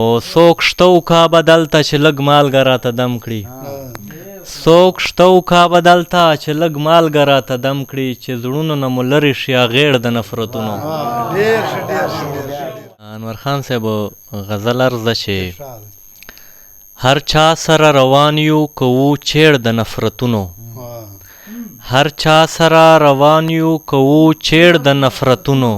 او څوک شته او کا به دلته چې لږ مالګه راته دم کړي؟ څوک شته او کا به دلته چې لږ مالګه راته دم کړي، چې زړونو نه مو لرې شي اغېړ د نفرتونو. ډېر ښه، ډېر ښه، ډېر ښه. انور خان صاحب، غزل ارزه چې هر چا سره روان یو کوو چېړ د نفرتونو، هر چا سره روان یو کوو چېړ د نفرتونو،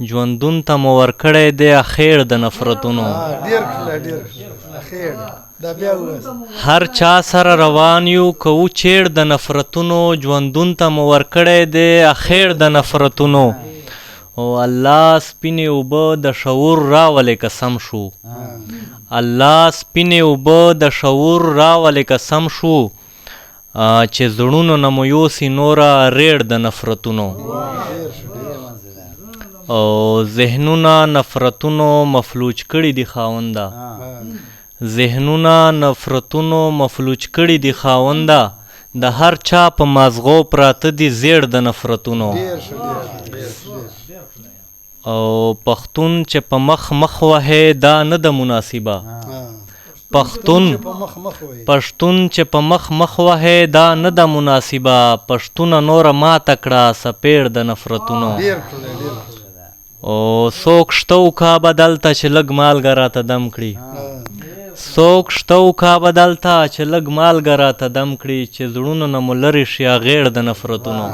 ژوندون ته مو ورکړی دی اخېړ د نفرتونو. ډېر ښه، ډېر ښه. اخېړ دا بیا ووایاست. هر چا سره روان یو کوو چېړ د نفرتونو، ژوندون ته مو ورکړی دی اخېړ د نفرتونو. او الله سپینې اوبه د شعور راولې که سم شو، الله سپینې اوبه د شعور راولې که سم شو، چې زړونو نه مو یوسي نوره ریړ د نفرتونو. او ذهنونه نفرتونو مفلوج کړي دي خاونده، ذهنونه نفرتونو مفلوج کړي دي خاونده، د هر چا په مازغو پراته دي زیړ د نفرتونو. ډېر ښه، ډېر ښه، ډېر ښه. او پښتون چې په مخ مخ وهې دا نه ده مناسبه، پښتون په مخ مخ وایي، پښتون چې په مخ مخ وهې دا نه ده مناسبه، پښتونه نوره ماته کړه سپېړ د نفرتونو. ډېر ښکلی، ډېر ښکلی. او څوک شته او کا به دلته چې لږ مالګه راته دم کړي؟ څوک شته او کا به دلته چې لږ مالګه راته دم کړي، چې زړونو نه مو لرې شي اغېړ د نفرتونو.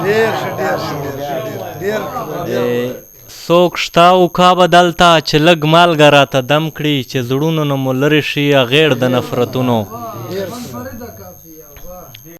ډېر ښه، ډېر ښه، ډېر ښه، ډېر ښکلی، ډېر. څوک شته او کا به دلته چې لږ مالګه راته دم کړي، چې زړونو نه مو لرې شي اغېړ د نفرتونو. ډېر ښکلی.